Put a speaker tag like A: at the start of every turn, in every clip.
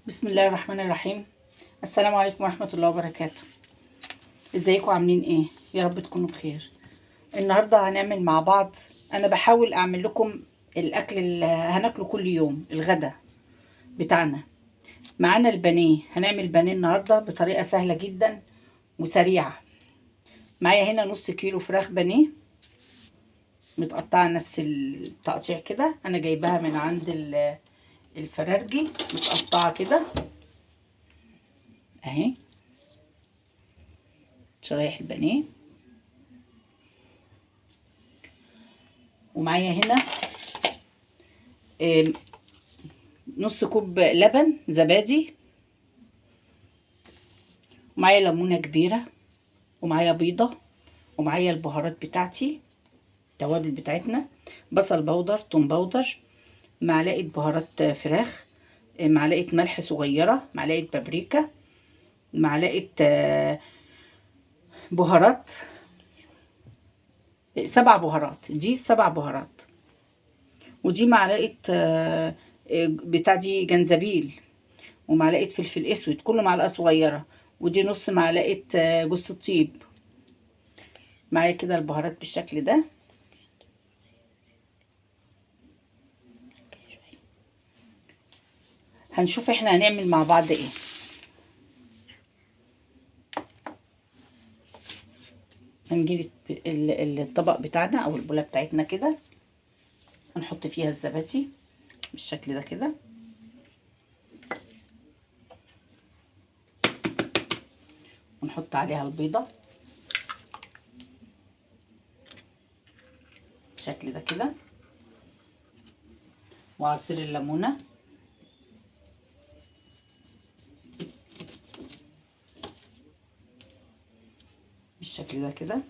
A: بسم الله الرحمن الرحيم. السلام عليكم ورحمة الله وبركاته. ازيكم عاملين ايه؟ يا رب تكونوا بخير. النهاردة هنعمل مع بعض، انا بحاول اعمل لكم الاكل اللي هناكله كل يوم، الغدا بتاعنا. معانا البانيه، هنعمل بانيه النهاردة بطريقة سهلة جدا وسريعة. معايا هنا نص كيلو فراخ بانيه متقطعة نفس التقطيع كده، انا جايباها من عند الفرارجي متقطعة كده اهي، شرايح البانيه. ومعايا هنا نص كوب لبن زبادي، ومعايا ليمونه كبيرة، ومعايا بيضة، ومعايا البهارات بتاعتي، التوابل بتاعتنا، بصل بودر، توم بودر، معلقه بهارات فراخ، معلقه ملح صغيرة، معلقه بابريكا، معلقه بهارات، 7 بهارات، دي 7 بهارات، ودي معلقه بتاع دي جنزبيل، ومعلقة فلفل اسود، كله معلقه صغيرة، ودي نص معلقه جوز الطيب. معايا كده البهارات بالشكل ده. هنشوف احنا هنعمل مع بعض ايه. هنجيب الطبق بتاعنا او البوله بتاعتنا كده، هنحط فيها الزبادي بالشكل ده كده، ونحط عليها البيضة بالشكل ده كده، وعصير الليمونه، بالشكل ده كده،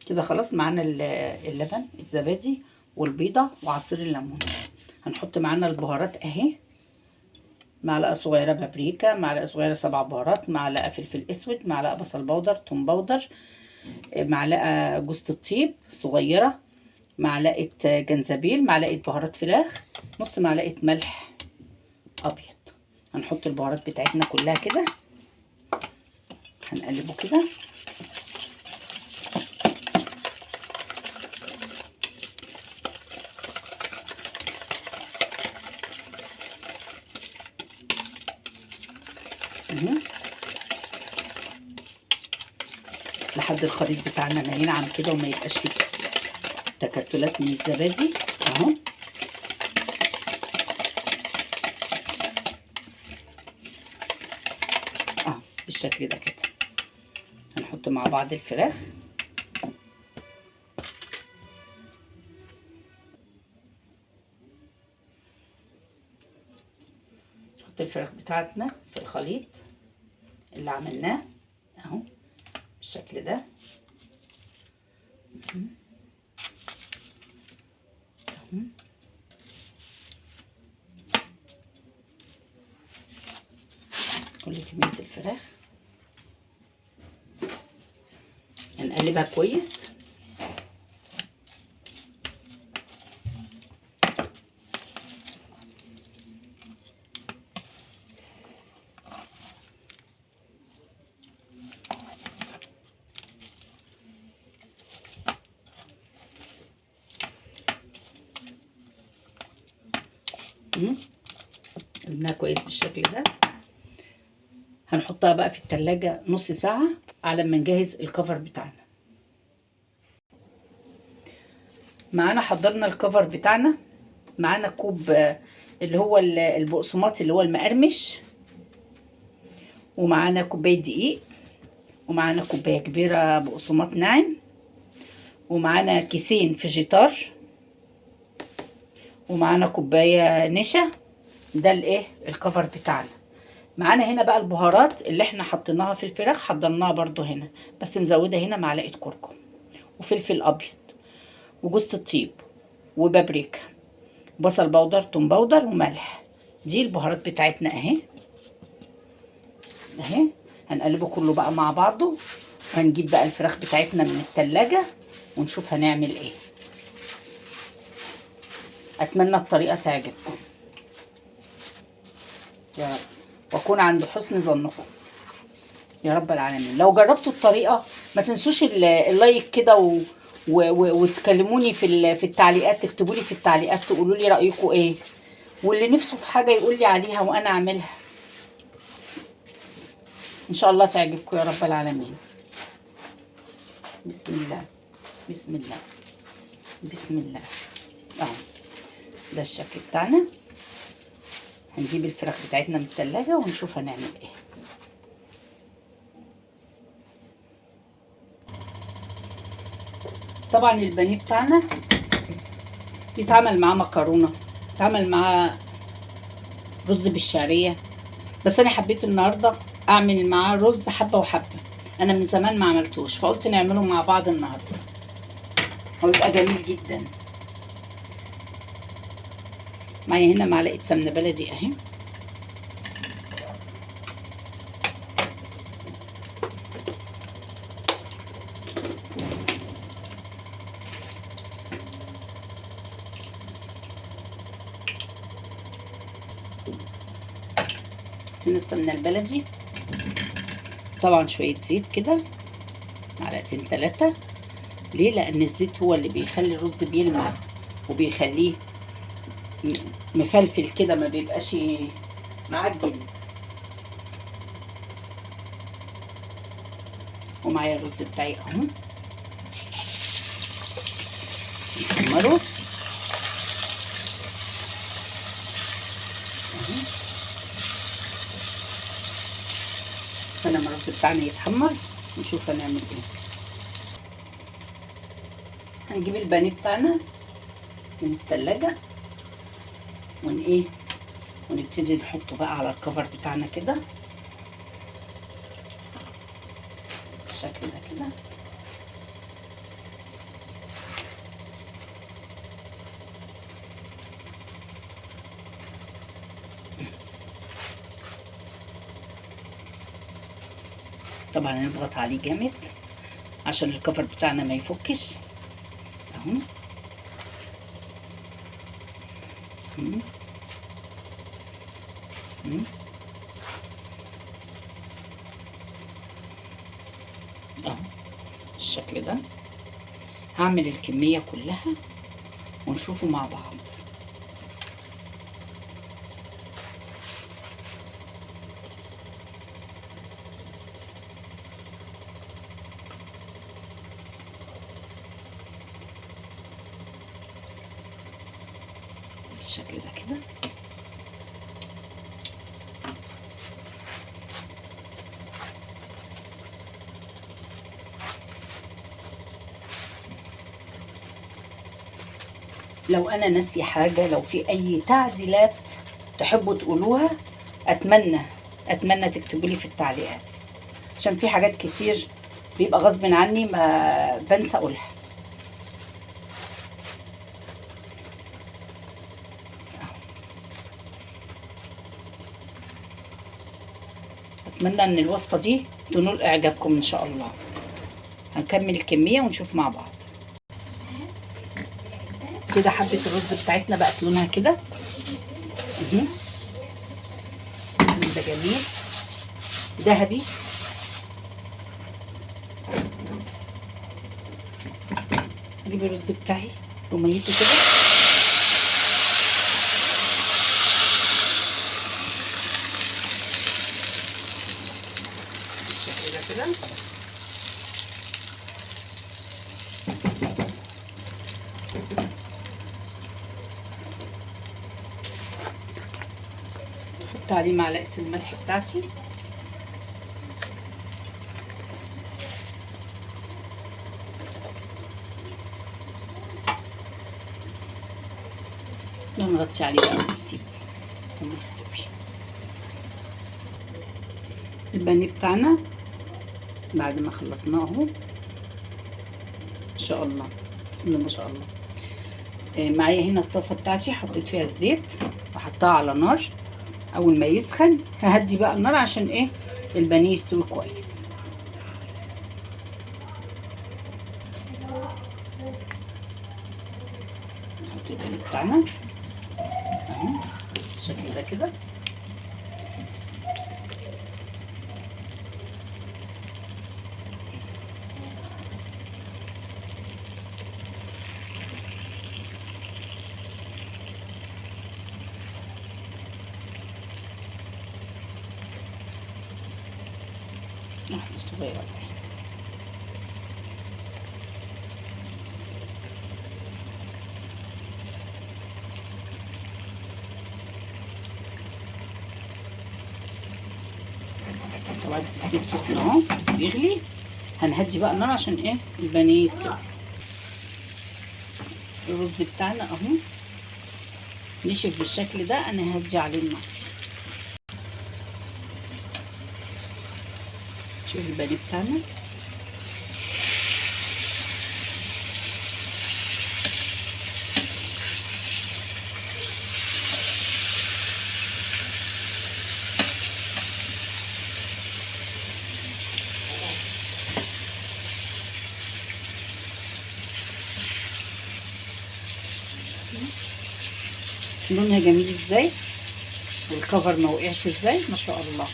A: كده. خلاص معانا اللبن الزبادي والبيضة وعصير الليمون. هنحط معانا البهارات اهي، معلقه صغيرة بابريكا، معلقه صغيرة 7 بهارات، معلقه فلفل اسود، معلقه بصل بودر، توم بودر، معلقه جوز الطيب صغيرة، معلقه جنزبيل، معلقه بهارات فراخ، نص معلقه ملح ابيض. هنحط البهارات بتاعتنا كلها كده، هنقلبه كده. لحد الخليط بتاعنا ما ينعم كده وما يبقاش فيه تكتلات من الزبادي اهو. بالشكل ده كده. هنحط مع بعض الفراخ. نحط الفراخ بتاعتنا في الخليط اللي عملناه اهو بالشكل ده. كل كمية الفراخ هنقلبها كويس. قلبناها كويس بالشكل ده. هنحطها بقى في التلاجة نص ساعة على ما نجهز الكفر بتاعنا. معانا حضرنا الكفر بتاعنا، معانا كوب اللي هو البقسماط اللي هو المقرمش، ومعانا كوباية دقيق، ومعانا كوباية كبيرة بقسماط ناعم، ومعانا كيسين فيجيتار، ومعانا كوباية نشا. ده الايه الكفر بتاعنا. معانا هنا بقى البهارات اللي احنا حطيناها في الفراخ، حضرناها برضو هنا، بس مزوده هنا معلقه كركم وفلفل ابيض وجوز الطيب وبابريكا، بصل بودر، توم بودر، وملح. دي البهارات بتاعتنا اهي اهي. هنقلبه كله بقى مع بعضه، وهنجيب بقى الفراخ بتاعتنا من التلاجة ونشوف هنعمل ايه. اتمنى الطريقة تعجبكم يا رب، واكون عند حسن ظنكم يا رب العالمين. لو جربتوا الطريقة ما تنسوش ال like كده وتكلموني في التعليقات، تكتبوا لي في التعليقات تقولوا لي رأيكم ايه، واللي نفسه في حاجة يقول لي عليها وانا اعملها. ان شاء الله تعجبكم يا رب العالمين. بسم الله بسم الله بسم الله. اهو ده الشكل بتاعنا. هنجيب الفراخ بتاعتنا من التلاجة ونشوف هنعمل ايه. طبعا البانيه بتاعنا بيتعمل معاه مكرونه، بيتعمل معاه رز بالشعريه، بس انا حبيت النهارده اعمل معاه رز حبه وحبه. انا من زمان ما عملتوش، فقلت نعمله مع بعض النهارده، هو بيبقى جميل جدا. معايا هنا معلقه سمنه بلدي اهي، السمنة البلدي، طبعا شوية زيت كده، معلقتين 3. ليه؟ لان الزيت هو اللي بيخلي الرز بيلمع وبيخليه مفلفل كده، ما بيبقاش معجن. ومعايا الرز بتاعي اهو، نحمره اهو. لما الرز بتاعنا يتحمر نشوف هنعمل ايه. هنجيب البانيه بتاعنا من التلاجة ون ايه ونبتدي نحطه بقى على الكفر بتاعنا كده بالشكل ده كده. طبعا هنضغط عليه جامد عشان الكفر بتاعنا ما يفكش اهو. اهو بالشكل ده. هعمل الكمية كلها ونشوفه مع بعض. بالشكل ده كده. لو انا ناسي حاجة، لو في اي تعديلات تحبوا تقولوها، اتمنى تكتبوا لي في التعليقات، عشان في حاجات كتير بيبقى غصب عني ما بنسى اقولها. اتمنى ان الوصفة دي تنول اعجابكم ان شاء الله. هنكمل الكمية ونشوف مع بعض. كده حبه الرز بتاعتنا بقت لونها كده ده جميل ذهبي. اجيب الرز بتاعي وميتة كده. بالشكل ده كده. احط عليه معلقه الملح بتاعتي. نغطي عليه بقى ونسيبه لما يستوي. البانيه بتاعنا بعد ما خلصناه اهو ان شاء الله، بسم الله ما شاء الله. معايا هنا الطاسه بتاعتي حطيت فيها الزيت وحطها على نار. اول ما يسخن ههدي بقى النار عشان ايه البانيه يستوي كويس. نحط البانيه بتاعنا اهو بالشكل ده كده. واحدة صغيرة. طبعا الزيت سخن اهو بيغلي. هنهدي بقى النار عشان ايه البانيه يستوي. الرز بتاعنا اهو نشف بالشكل ده، انا هدي عليه النار. شوف البانيه بتاعنا لونها جميل ازاي، والكفر ما وقعش ازاي، ما شاء الله.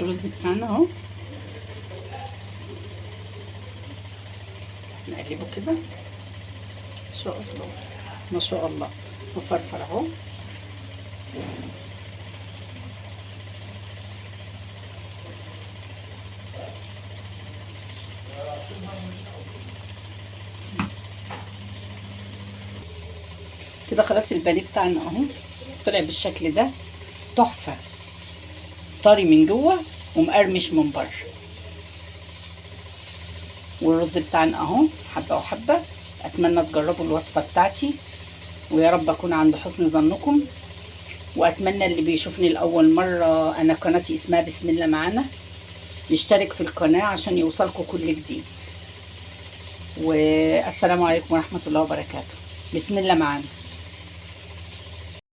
A: الرز بتاعنا اهو نقلبه كده ما شاء الله ما شاء الله، مفرفر اهو. كده خلاص البانيه بتاعنا اهو طلع بالشكل ده تحفة، طري من جوه ومقرمش من بره. والرز بتاعنا اهو حبه وحبه. اتمنى تجربوا الوصفة بتاعتي، ويا رب اكون عند حسن ظنكم. واتمنى اللي بيشوفني لاول مرة، انا قناتي اسمها بسم الله معانا، يشترك في القناة عشان يوصلكم كل جديد. والسلام عليكم ورحمة الله وبركاته. بسم الله معانا.